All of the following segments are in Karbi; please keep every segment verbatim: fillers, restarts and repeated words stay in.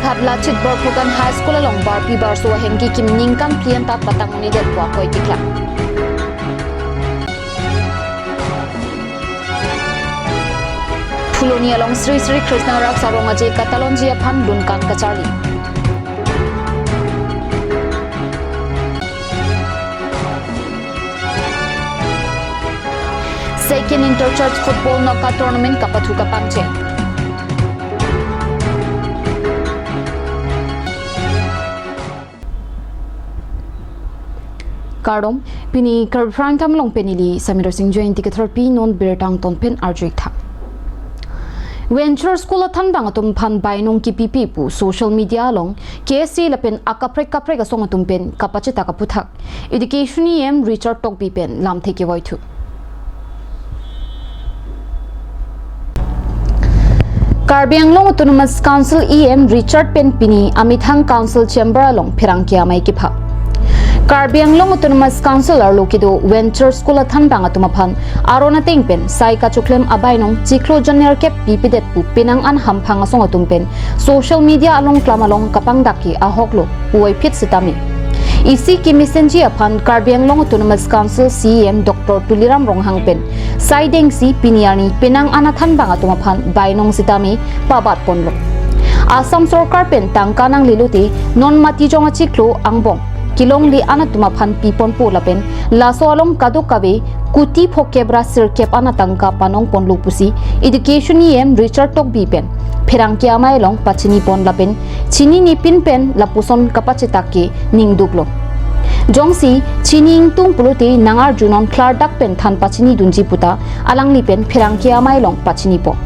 Phatla Chitbor Phukan High School along barpi barso ahengki kimi ningkan phli an ta patang un-edet pu akoi keklang. Phuloni along Sri Sri Krishna Raksa Rong Aje katalonji aphan lunkan kacharli. Second Inter Church Football Knockout Tournament kapathu kapangcheng. Kardom, pini Karbi Prime Time along pen neli Samir Singh Jain, tiki thirty, non birta angton pen arju-ik tha. Venture School athanbang atum aphan bainong kipipi pu social media along K S A lapen akaprek kaprek asong atum pen kapachetak aputhak Education E M Richard Tokbi pen lamthe kevoithu. Karbi Anglong Autonomous Council E M Richard pen pini amethang Council Chamber along pherangke amei kepha. Karbi Anglong Autonomous Council arlo kedo Venture School athanbang atum aphan aron ateng pen sai kachoklem abainong chiklo jon nerkep pipedet pu penang an hamphang asong atum pen social media along klam along kapangdak ke ahok lo puvoiphit sitame, isi kemesenji aphan Karbi Anglong Autonomous Council C E M Doctor Tuliram Ronghang pen saidengsi pini arni penang an athanbang atum aphan bainong sitame pabat ponlo. Assam Sorkar pen tangka nanglelote non matijong achiklo angbong kelongle an atum aphan piponpo lapen laso along kadokave kuti phokep ra sirkep an atangka panong ponlo pusi Education E M Richard Tokbi pen pherangke amei along pachini pon lapen chinine pin pen lapuson kapachetak ke ningduklo. Jongsi chini ingtung pulote nang-arjunon klardak pen than pachini dunji puta alangli pen pherangke amei along pachini pon.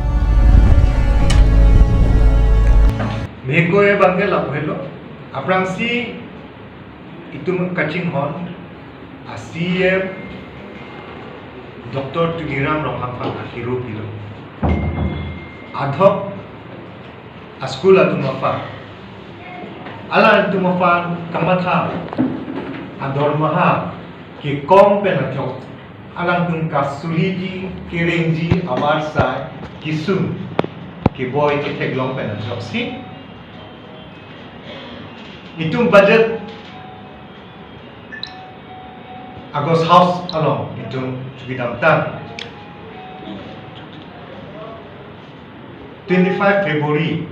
Meko e bangke lapu helo, aphrangsi itum kachinghon a C E M Doctor Tuliram Ronghang aphan akhiru pilo. Adhok a school atum aphan, alangtum aphan kamatha adormaha kekong pen ajok, alangtum kasuliji kerengji abar sai kesung keboi ketheklong pen ajoksi itum budget August House along itum chukidamtang. Twenty-five February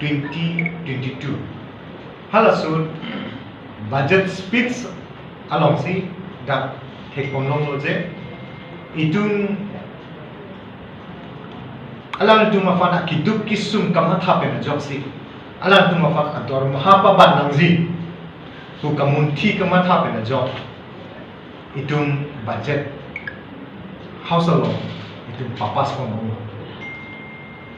twenty twenty-two. Halaso budget speech alongsi dak thekponlonglo je itum alangtum aphan akeduk kesung kamatha pen ajoksi alangtum aphan adormaha pabat nangji pu kamunthi kamatha pen ajok itum budget House along itum papass ponlonglo.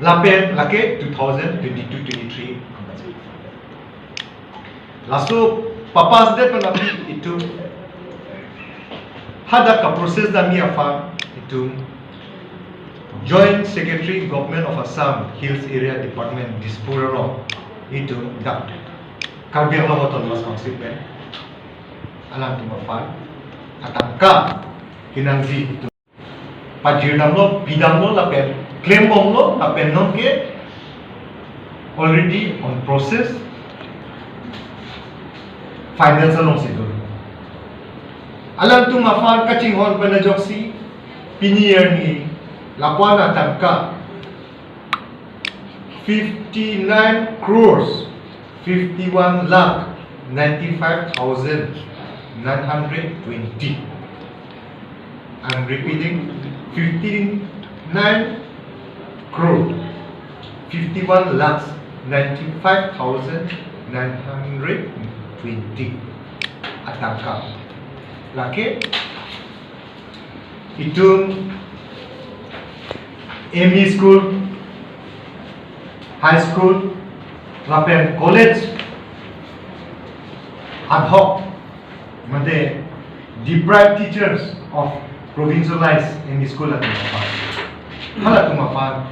Lapen lake two thousand twenty-two twenty-three budget. Laso papassdet pen aphi itum hadak kaprocess damji aphan itum Joint Secretary, Government of Assam, Hills Area Department, Dispur along itum dak Karbi Anglong Autonomous Council pen alangtum aphan atangka kenangji itum pajirdamlo, pidamlo lapen klembomlo lapen nonke already on process, finance alongsi do. Alangtum aphan kachinghon pen ajoksi pini arni lapu-an atangka fifty-nine crores fifty-one lakh ninety-five thousand nine hundred twenty. I'm repeating, fifty-nine crore fifty-one lakhs ninety-five thousand nine hundred twenty atangka. Lake itum M E school, high school, lapen college adhok, mate deprived teachers of provincialized M E school atum aphan. Halatum aphan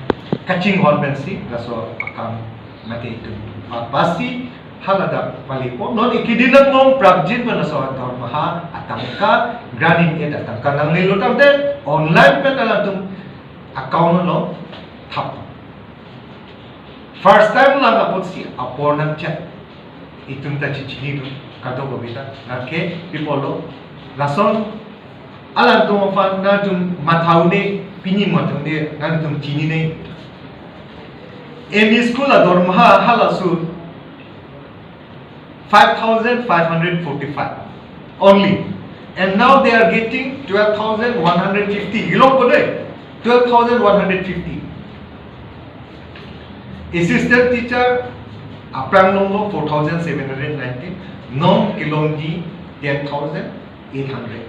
kachinghon pensi laso akam mate itum pa-, pasi haladak palipo. Non ikidinang long prapjin pen laso adormaha atangka, grant in aid atangka nanglelo tangte online pen alangtum account along thap. First time lang apotsi apor nangchak. Itum ta chichinidun, kadokave ta, nangke pipolo. Lason alangtum aphan nangtum matha un-e, pini matha un-e, nangtum chinine. M E school adormaha halaso five thousand five hundred forty-five only. And now they are getting twelve thousand one hundred fifty. Ilong ko dei, twelve thousand one hundred fifty. Assistant teacher aphrang longlo four thousand seven hundred nineteen, non kelongji ten thousand eight hundred.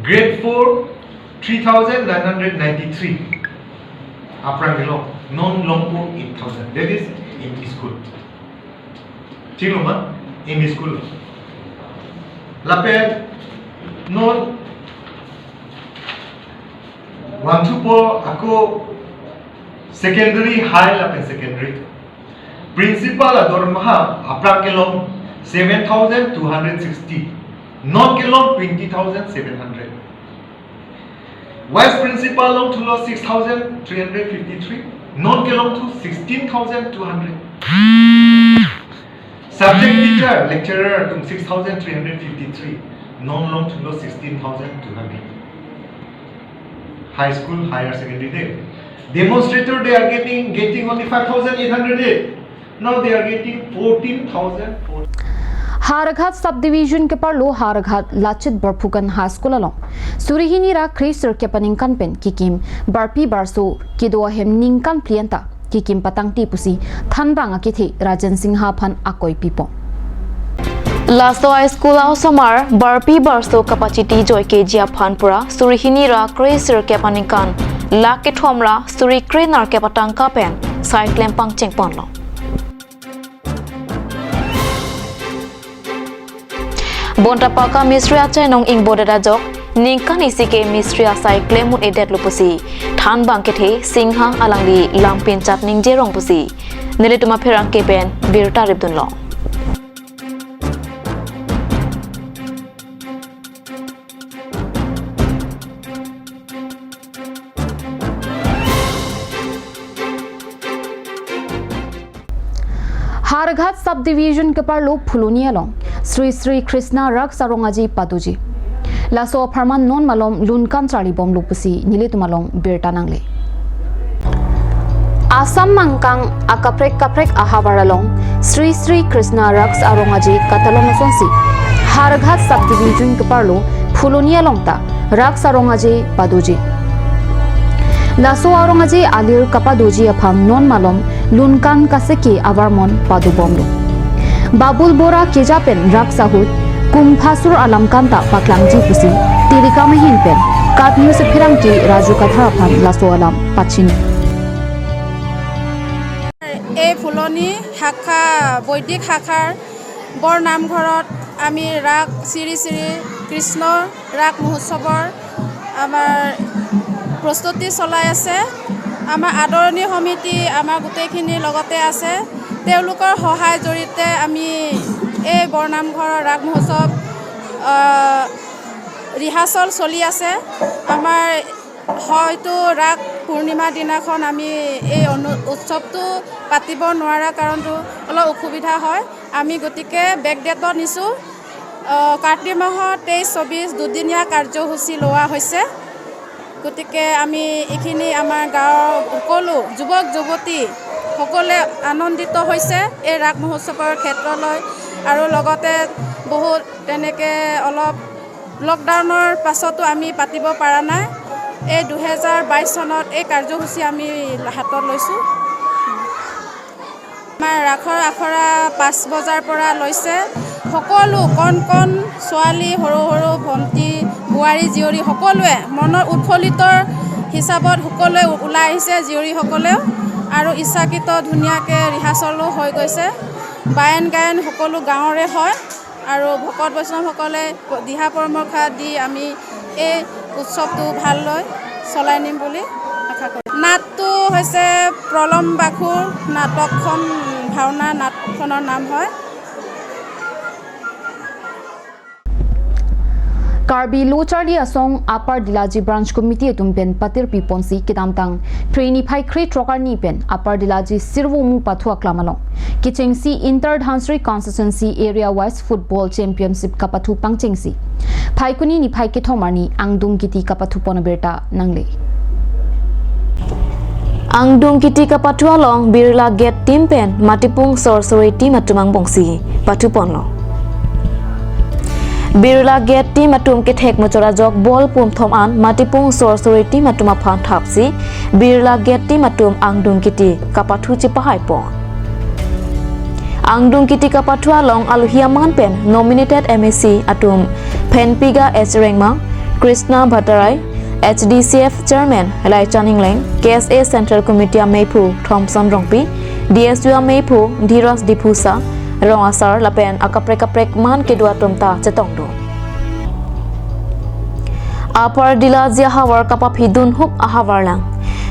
Grade four, three thousand nine hundred ninety-three. Aphrang kelong, non longpo eight thousand. That is M E school. Chiklo ma? M E school. Lapen non vangthupo ako secondary high lapen secondary. Principal adormaha aphrang kelong seven thousand two hundred sixty. Non kelong twenty thousand seven hundred. Vice principal longthulo six thousand three hundred fifty-three, non kelongthu sixteen thousand two hundred. Subject teacher, lecturer atum six thousand three hundred fifty-three, non longthulo sixteen thousand two hundred. High school, higher secondary dei. Demonstrator, they are getting, getting only five thousand eight hundred eight. Now they are getting fourteen thousand four hundred. Howraghat subdivision keparlo Howraghat Lachit Borphukan High School along suri hini ra kre sirkep aningkan pen kekim barpi barso kedo ahem ningkan phli anta kekim patangte pusi thanbang akethe Rajan Singha aphan akoi pipon. Laso a-school a-osomar barpi barso kapachiti joike ji aphan pura suri hini ra kre sirkep aningkan lakh kethom ra suri kre nerkep atangka pen sai klem pangcheng ponlo. Bonta Paka Mistri achainong ingbodet ajok ningkan isi ke mistri asai klem un-edetlo pusi thanbang kethe Singha alangli lampin chat ningje rong pusi nelitum apherangke pen birta ripdunlong. Howraghat subdivision keparlo Phuloni along Sri Sri Krishna Raks Arongaji padoji. Laso apharman non malom lunkan charlibomlo pusi nelitum along birta nangle. Assam mangkang akaprek kaprek ahavar along Sri Sri Krishna Raks Arongaji katalon asonsi Howraghat subdivision keparlo Phuloni along ta Raks Arongaji padoji. Laso Arongaji alir kapadoji aphan non malom lunkan kaseke avarmon padobomlo. Babul Bora keja pen Raks ahut Kumphasur alam kanta paklangji pusi tirikam ahin pen KAT News apherangke Raju Kathar aphan laso alam pachini. এই ফুলনি শাখা, বৈদিক শাখাৰ বৰ নামঘৰত আমি ৰাস শ্ৰী শ্ৰী কৃষ্ণ ৰাস মহোৎসৱৰ আমাৰ প্ৰস্তুতি চলাই আছে। আমাৰ আদৰণি সমিতি আমাৰ গোটেইখিনিৰ লগতে আছে। তেওঁলোকৰ সহায় জৰিয়তে আমি এই বৰনামঘৰৰ ৰাস মহোৎসৱ, আহ, ৰিহাৰ্চল চলি আছে। আমাৰ হয়তো ৰাস পূৰ্ণিমা দিনাখন আমি এই অনু-, উৎসৱটো পাতিব নোৱাৰা কাৰণটো অলপ অসুবিধা হয়। আমি গতিকে বেক ডেটত নিছোঁ। আহ, কাতি মাহৰ তেইছ, চৌবিছ দুদিনীয়া কাৰ্যসূচী লোৱা হৈছে। গতিকে আমি এইখিনি আমাৰ গাঁৱৰ সকলো যুৱক যুৱতী সকলোৱে আনন্দিত হৈছে এই ৰাস মহোৎসৱৰ ক্ষেত্ৰলৈ। আৰু লগতে বহুত তেনেকে অলপ লকডাউনৰ পাছতো আমি পাতিব পৰা নাই। এই দুহেজাৰ বাইছ চনত এই কাৰ্যসূচী আমি হাতত লৈছোঁ। আমাৰ ৰাসৰ আখৰা পাঁচ বজাৰ পৰা লৈছে। সকলো কণ কণ ছোৱালী, সৰু সৰু ভণ্টি, বোৱাৰী, জীয়ৰী সকলোৱে মনৰ উৎফুল্লিতৰ হিচাপত সকলোৱে ওলাই আহিছে, জীয়ৰীসকলেও। আৰু ইচ্ছাকৃত ধুনীয়াকৈ ৰিহাৰ্চলো হৈ গৈছে। বায়ন গায়ন সকলো গাঁৱৰে হয়। আৰু ভকত বৈষ্ণৱসকলে দিহা পৰামৰ্শ দি আমি এই উৎসৱটো ভাললৈ চলাই নিম বুলি আশা কৰোঁ। নাটটো হৈছে প্ৰলম্বাসুৰ নাটকখন, ভাওনা নাটখনৰ নাম হয়। Karbi Lo Charli Asong Upper Dilaji Branch Committee atum pen patirpi ponsi kedamtang Phre niphai krethrok arni pen Upper Dilaji Sirvo Mu Pathu Aklam along kechengsi Inter Dhansiri Constituency Area Wise Football Championship kapathu pangchengsi Phaikuni niphai kethom arni angdung kiti kapathu pon abirta nangle. Angdung kiti kapathu along Birla Gate team pen Matipung Sorcery team atum angbongsi pathu ponlo. Birla Gate team atum kethek muchot ajok ball pumthom an Matipung Sorcery team atum aphan thapsi Birla Gate team atum angdung kiti kapathu chepahai pon. Angdung kiti kapathu along alohi aman pen nominated M A C atum Phenpiga H Rengma, Krishna Bhattarai, H D C F Chairman Laichan Engleng, K S A Central Committee ameiphu Thomson Rongpi, D S U ameiphu Dhiraj Diphusa, Rong Asar lapen akaprek kaprek man kedo atum ta chetongdun. Upper Dilaji ahavar kapaphidun hup ahavar lang.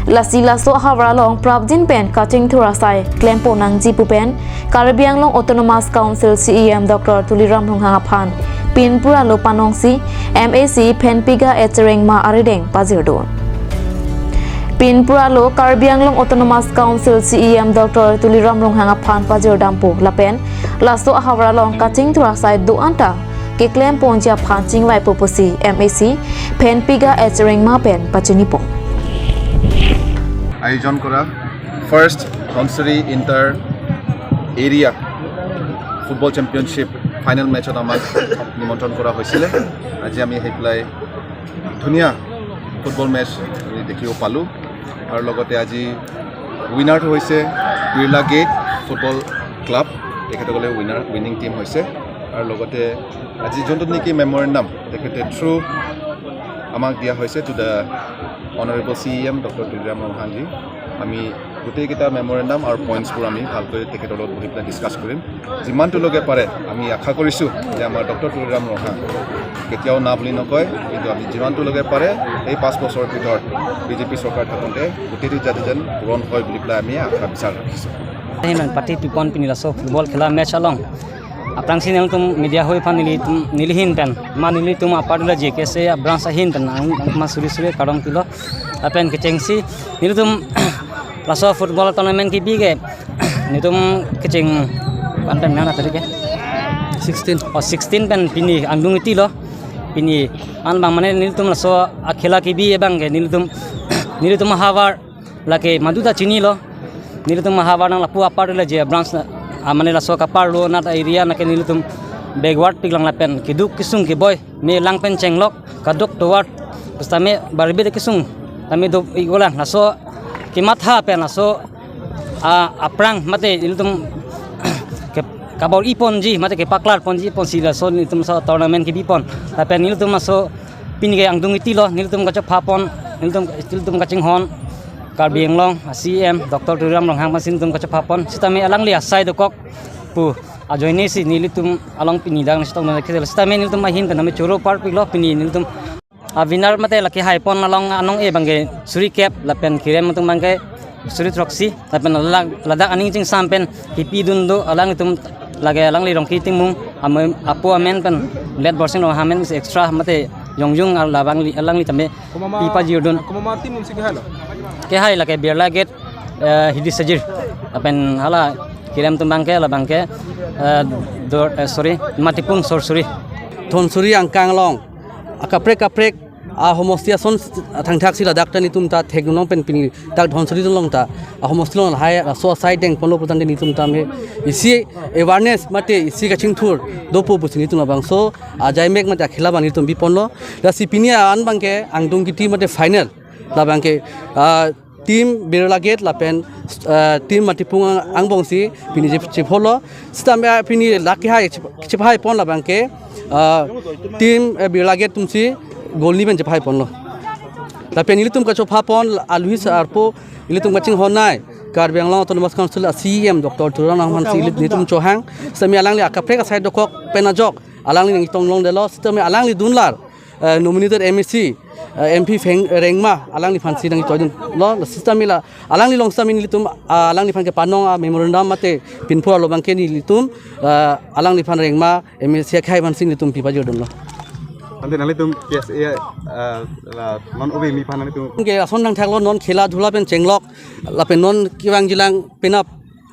Lasi laso ahavar along prapjin pen kachingthur asai klempo nangji pu pen Karbi Anglong Autonomous Council C E M Doctor Tuliram Ronghang aphan Pinpura lo panongsi M A C Phenpiga H Rengma arideng pajirdun. Pinpura lo Karbi Anglong Autonomous Council C E M Doctor Tuliram Ronghang aphan pajirdampo lapen laso ahavar along kachingthur asai do-an ta keklem ponji aphan chingvaipo pusi M A C Phenpiga H Rengma pen pachini pon. আয়োজন কৰা first Dhansiri inter area football championship final মেচত আমাক নিমন্ত্ৰণ কৰা হৈছিলে। আজি আমি আহি পেলাই ধুনীয়া ফুটবল মেচ আমি দেখিব পালোঁ। আৰু লগতে আজি উইনাৰটো হৈছে বিৰলা গেট ফুটবল ক্লাব, তেখেতসকলে উইনাৰ, উইনিং টিম হৈছে। আৰু লগতে আজি যোনটো নেকি মেমৰেণ্ডাম তেখেতে থ্ৰু আমাক দিয়া হৈছে to the honourable C E M doctor Tuliram Ronghangji. আমি গোটেইকেইটা মেমৰেণ্ডাম আৰু পইণ্টছবোৰ আমি ভালকৈ তেখেতৰ লগত বহি পেলাই ডিছকাছ কৰিম। যিমানটোলৈকে পাৰে আমি আশা কৰিছোঁ যে আমাৰ ডক্টৰ তুলিৰাম ৰংহাং কেতিয়াও না বুলি নকয়, কিন্তু আমি যিমানটোলৈকে পাৰে এই পাঁচ বছৰৰ ভিতৰত বি জে পি চৰকাৰ থাকোঁতে গোটেইটো যাতে যেন পূৰণ হয় বুলি পেলাই আমি আশা বিচাৰ ৰাখিছোঁ। Ahin pen pati pipon pini laso football khela match along. Aphrangsi nelitum media hoi aphan nelitum neli ahin pen ma nelitum Upper Dilaji K S A branch ahin pen ang ma suri suri kardom pilo. Lapen kechengsi nelitum laso football tournament kebi ke nelitum kecheng an pen nana tadi ke sixteen. Oh, sixteen pen pini angdung iti lo. Pini an bang mane nelitum laso akhela kebi abang ke nelitum nelitum havar lake madu ta chinilo. Nelitum havar nang lapu Upper Dilaji branch na, ah, mane laso kapar lo nat area na ke nelitum backward piklang lapen keduk kesung keboi me lang pen chenglok kaduk tovar. Basta me barbe de kesung tame do igolang laso kematha pen laso, ah, aphrang mate nelitum ke kabor-i ponji mate kepaklar ponji ponsi laso nelitum laso tournament kebi pon. Lapen nelitum laso pini ke angdung iti lo, nelitum kachepha pon, nelitum, nelitum kachinghon Karbi Anglong C E M Doctor Tuliram Ronghang aphansi nelitum kachepha pon. Sitame alangli asai dokok pu ajoine si nelitum along pini dang nasi tong na khel. Sitame nelitum ahin pen nami choro par piklo pini nelitum. A winner mate lake hai pon along anong e bangke suri kep lapen kirem atum bangke suri throksi lapen ladak, ladak aning chingsam pen kipidun do alanglitum lake alangli Rongki Timung ame apo amen pen Let Borsing Ronghang amen si extra mate jongjung labangli alangli tame pipa jirdun. Komama team si kehai lo? Kehai lake Birla Gate, eh, Hidi Sajir. Lapen hala kirem atum bangke labangke, eh, dor, eh, sorry, Matipung Sorcery. Dhonsiri angkang along akaprek kaprek ahomosti ason thangthak si ladak ta nelitum ta thekdun long pen pini dak Dhonsiri along ta ahomosti along lahai laso asai deng ponlo pu tangte nelitum tame isi awareness mate isi kachingthur dopo pusi nelitum labangso ajaimek mate akhela abang nelitum bi ponlo. Lasi pini an bangke angdung kiti mate final labangke, ah, team Birla Gate lapen, ah, team Matipung ang-, angbongsi pini chep-, chepholo. Sitame, ah, pini lake hai chep-, chephai pon labangke, ah, team, eh, Birla Gate atumsi goal ni pen chephai ponlo. Lapen nelitum kachepha pon aluhi sa arpo nelitum kachinghonnei Karbi Anglong Autonomous Council a C E M Doctor Tuliram Ronghang aphansi nelitum chohang. Sitame alangli akaprek asai dokok pen ajok alangli nangtong longdetlo. Sitame alangli dunlar, eh, nominated M A C, eh, M P Pheng-, Rengma alangliphansi nangtoidunlo. Sitame la alangli along sitame nelitum, ah, alangliphan kepanong, ah, memorandum mate pinpur alo bangke nelitum, ah, alangliphan Rengma M A C akhai aphansi nelitum pipa jirdunlo. Ante nanglitum P S A, eh, la non ove mi aphan nanglitum. Ke ason nangthaklo non khela dhula pen chenglok lapen non kevang jilang penap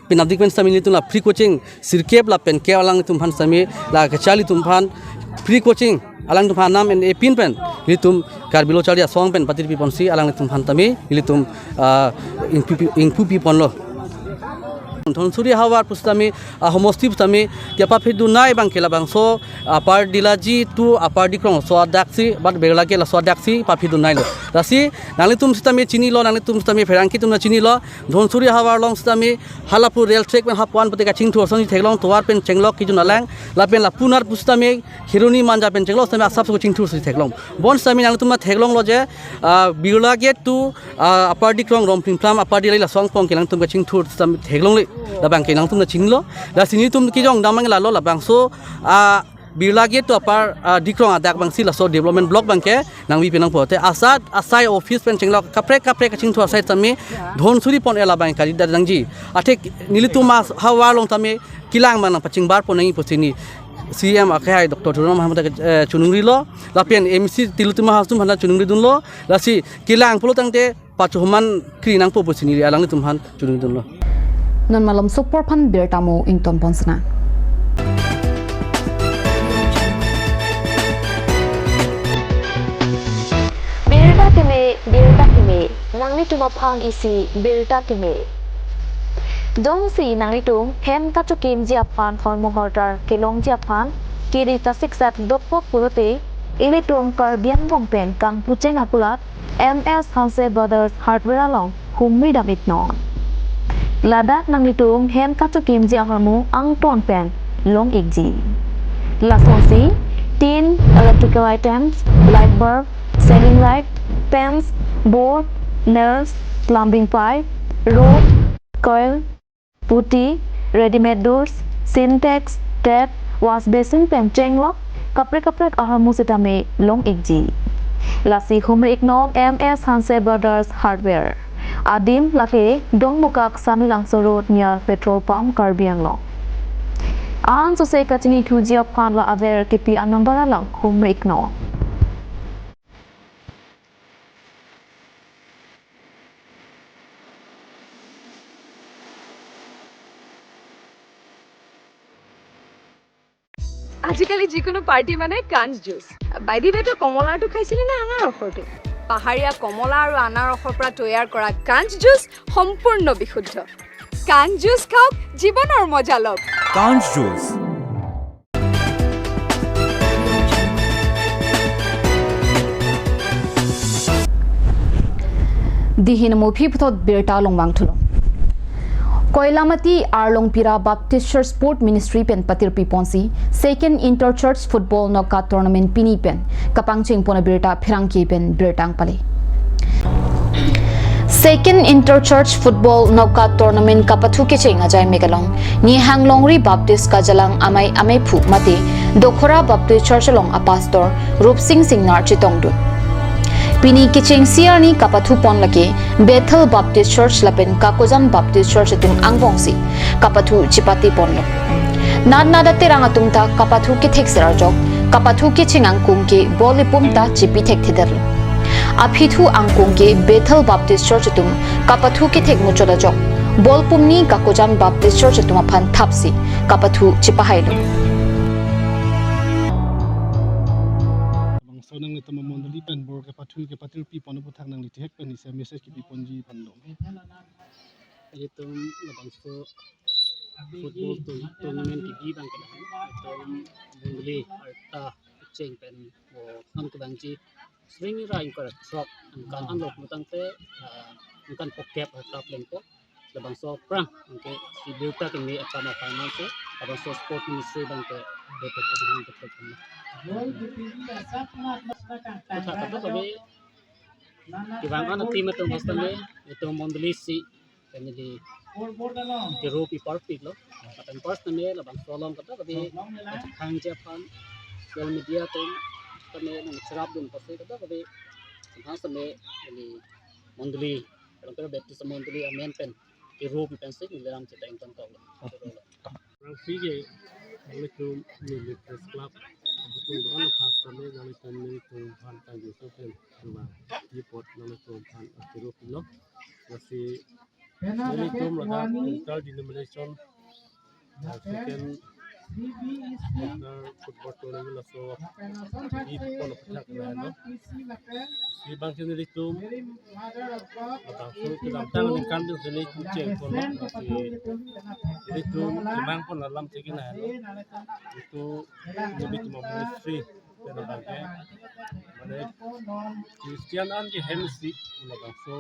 penap dik pen sitame nelitum la free coaching sirkep lapen ke alanglitum aphan sitame la kacharli atum aphan free coaching alanglitum aphan nam en epin pen nelitum Karbi Lo Charli Asong pen patirpi ponsi alanglitum aphan tame nelitum, ah, ingpupi ingpupi ponlo. Dhonsiri havar pusitame, ah, homosti pusitame, tiapa phidunai abang ke labangso, Upper Dilaji to Upper Dikrong laso adak si, bat Birla Gate laso adak si, paphidunai lo. Lasi, nanglitum sitame chinilo, nanglitum sitame pherangke atum ta chinilo, Dhonsiri havar along sitame, halapu rail track pen hapuan pute kachingthur ason si theklong, tovar pen chenglok kejun alang, lapen lapu nar pusitame, Kheroni Manja pen chenglok sitame asap so kachingthur si theklong. Bonsitame nanglitum ta theklonglo je, ah, Birla Gate to, ah, Upper Dikrong Romphlimplam, Upper Dila laso angbong ke nangtum kachingthur sitame theklongle. Labang ke nangtum ta chinilo. Lasi nelitum kejong dam abang lalo labangso, ah, Birla Gate to Upper, ah, Dikrong adak abang si laso development block abang ke nangpipe nangpo te asat asai office pen chenglok kaprek kaprek kachingthur asai tame Dhonsiri pon-e labang kali dak nangji. Athe nelitum havar along tame kelang abang nangpachingbar pon nangji pusi neli C M akhai Doctor Tuliram Ronghang aphan ta, eh, choningri lo. Lapen M C Tilottama Ronghang aphan ta choningri dunlo. Lasi kelang pulo tangte pachoman kri nangpo pusi neli alanglitum aphan choningri dunlo. Non malom sopor aphan birta mo ington pon sina. Birta keme, birta keme, nanglitum aphan isi birta keme. Jongsi nanglitum hem kachokimji aphan hormu hortar kelongji aphan kiri ta siksak dokok pulote ilitum Karbi angbong pen kangpucheng akulat M S Hanse Brothers Hardware along humri dam-iknon. Ladak nanglitum hem kachokimji ahormu angton pen long-ikji. Lasonsi tin, electrical items, light bulb, ceiling light, fans, board, nails, plumbing pipe, rod, coil, putty, readymade doors, Sintex, tap, wash basin pen chenglok kaprek kaprek ahormu sitame long-ikji. Lasi humri-iknon M S Hanse Brothers Hardware. Adim lake Dongmukak Sanilangso Road near petrol pump Karbi Anglong. Ansose kachinithuji aphan la aver kipi anumber along humri-iknon. আজিকালি যিকোনো পাৰ্টি মানে কাঞ্চ juice. By the ৱে, তই কমলাটো খাইছিলি নে আনাৰসৰটো? পাহাৰীয়া কমলা আৰু আনাৰসৰ পৰা তৈয়াৰ কৰা কাঞ্চ জুচ সম্পূৰ্ণ বিশুদ্ধ। কাঞ্চ জুচ খাওক, জীৱনৰ মজা লওক। কাঞ্চ juice. Dihin mo aphi puthot birta longvang thulo. Koilamati Arlongpira Baptist Church Sport Ministry pen patirpi ponsi Second Inter Church Football Knockout Tournament pini pen kapangcheng pon abirta pherangke pen birta nangpale. Second Inter Church Football Knockout Tournament kapathu kecheng ajai megalong Nihang Longri Baptist Kajalang Amei Ameiphu mate Dokhora Baptist Church along apastor Rupsing Singnar chetongdun. Pini kechengsi arni kapathu pon lake Bethel Baptist Church lapen Kakojan Baptist Church atum angbongsi kapathu chepate ponlo. Nat nat aterang atum ta kapathu kethek sir ajok, kapathu kecheng angkung ke bol ipum ta chepi thekthedetlo. Aphithu angkung ke Bethel Baptist Church atum kapathu kethek muchot ajok, bol pumni Kakojan Baptist Church atum aphan thapsi kapathu chepahailo. Bangso nanglitum amondoli pen bor kepathu kepatirpi pon aputhak nangli thek pen isi message kipi ponji phan do. Ilitum labangso football tu tournament kidi abang ke lahen. Ilitum mondoli arta kecheng pen, o, an kevangji Sringrai ingkoi ra throk angkan anlok lo tangte, ah, angkan phokep arta plengpo. Labangso aphrang anke si birta keme akam aphan nangsi labangso sport ministry abang ke betul betul betul. Kata kata kami kevang an team atum hostel le, itum mondoli si family kero pi parpiklo. Lapen first time labangso along kata kami thangje aphan social media atum kami nang cherapdun pasi kata kami thang same ini mondoli, Arlongpira Baptist mondoli amen pen kero pi pensi neli lam cheteng tong kau. Rang si ke, nelitum neli press club Atum do-an aphan sitame nanglitum nelitum aphan kangjinso pen, nang ipot nanglitum aphan akiru pilo. Lasi nelitum ladak inter-denomination, uh, second quarter football tournament laso ipon aphuthak lahelo. Lasi bangke nelitum labangso kedamtang aningkan pen si nelitum chengponlo, lasi nelitum kemangpon alam thekji lahelo. Itum nelitum ministry pen abangke, mane Christian an ke hem isi, labangso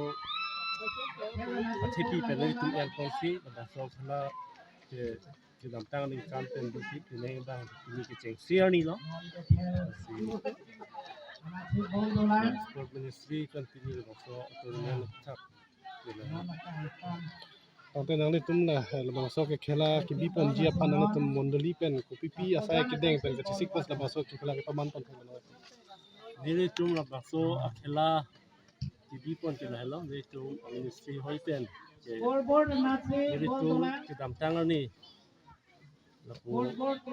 athepi pen nelitum enponsi labangso khela ke kedamtang aningkan pen do si pini abang pini kechengsi arnilo. Si sport ministry pen pini labangso tournament thak. Tangte nanglitum la, eh, labangso kekhela kebiponji aphan nanglitum mondoli pen kopipi asai kedeng pen kachisikpon labangso kekhela kepamanpon thek lo. Nelitum labangso akhela kebipon ke lahelo, nelitum ministry hoi pen ke, nelitum kedamtang arni lapu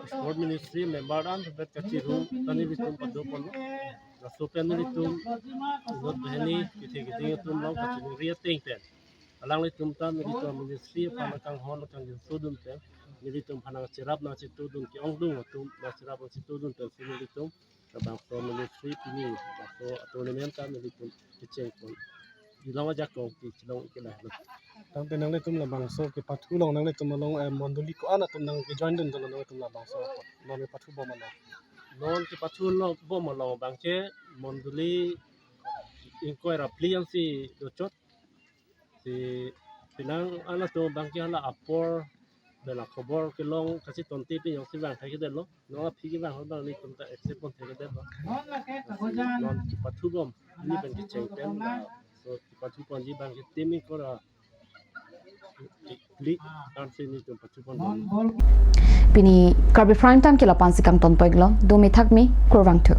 sport ministry member an bet kachiru ta nelitum padoponlo. Laso pen nelitum inut banghini kethe keding atum along kachingri ateng pen, alanglitum ta nelitum ministry aphan kanghon kangjinso dun pen, nelitum aphan nangcherap nangchetudun ke-ongdung atum nangcherap nangchetudun pensi nelitum labangso ministry pini labangso tournament ta nelitum kechengpon. Ilong ajakong ti chelong ik lahelo. Tangte nanglitum labangso kepathu along nanglitum along, eh, mondoli ko-an atum nangkejoin dun dolo nanglitum labangso non kepathu bom along? Non kepathu lo bom along bangke mondoli ingkoi ra phli ansi dochot. Si penang an atum bangke hala apor pen akhobor kelong kachetongte pen jongsi vang thekthedetlo. Non aphi kevang abang nelitum ta accept pon thekthedetlo. Non kepathu bom, pini pen kecheng pen, so kepathu ponji bangke team ingkoi ra phli ansi nelitum pathu pon. Pini Karbi Prime Time ke lapu-ansi kangton pon iklo, dome thakme, kurvangthu.